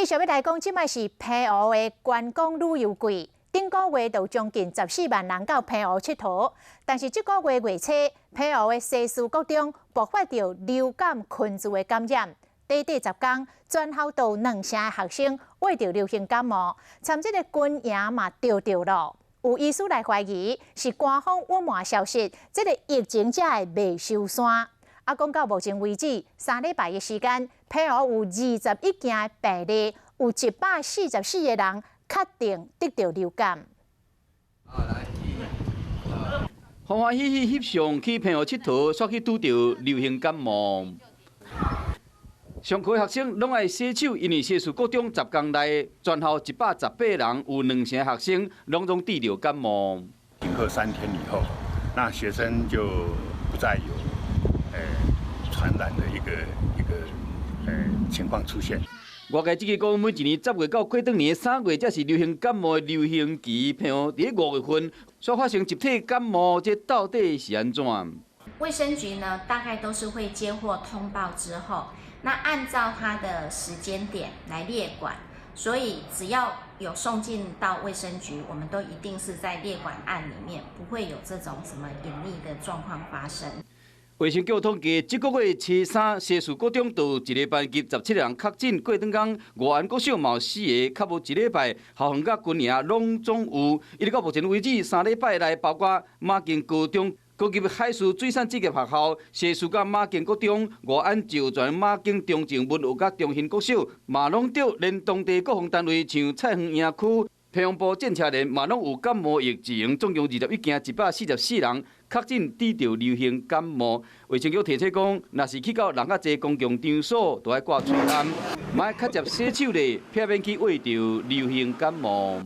繼續欲來講，這擺是澎湖的觀光旅遊季，頂個月就將近14萬人到澎湖𨑨迌，但是這個月月初，澎湖的西嶼國中爆發著流感群聚的感染，短短10天，全校都兩成的學生患著流行感冒，參這个軍營嘛著著囉。有醫師來懷疑是官方隱瞞消息，這个疫情才會袂收山。啊，講到目前為止，3禮拜的時間，澎湖有21件的病例，有144個人確定得著流感。歡歡喜喜翕相去澎湖𨑨迌，煞去拄著流行感冒。上課學生攏愛洗手，因為西嶼國中10天內全校118人，有兩成學生攏總得著感冒。停課3天以後，那學生就不再有傳染的一個情況出現。外界質疑講，每一年10月到過轉年3月，才是流行感冒的流行期。澎湖佇5月份煞發生集體感冒，這到底是按怎？衛生局呢，大概都是會接獲通報之後，那按照它的時間點來列管，所以只要有送進到衛生局，我們都一定是在列管案裡面，不會有這種什麼隱匿的狀況發生。衛生局統計，這個月初三，西嶼國中就一个班級17人確診，過轉工吳安國小嘛有四个，較無一禮拜，校園佮軍營攏總有。一直到目前為止，3禮拜內，包括馬偕高中、高級海事水產職業學校、西嶼佮馬偕國中、吳安石泉、馬偕中正文學佮中興國小，嘛攏著，連當地國防單位像菜園營區、澎湖部戰車連嘛攏有感冒疫情，總共21間144人確診得著流行感冒。衛生局提醒講，若是去到人較濟公共場所，都愛掛喙罨，莫較捷洗手咧，避免去患著流行感冒。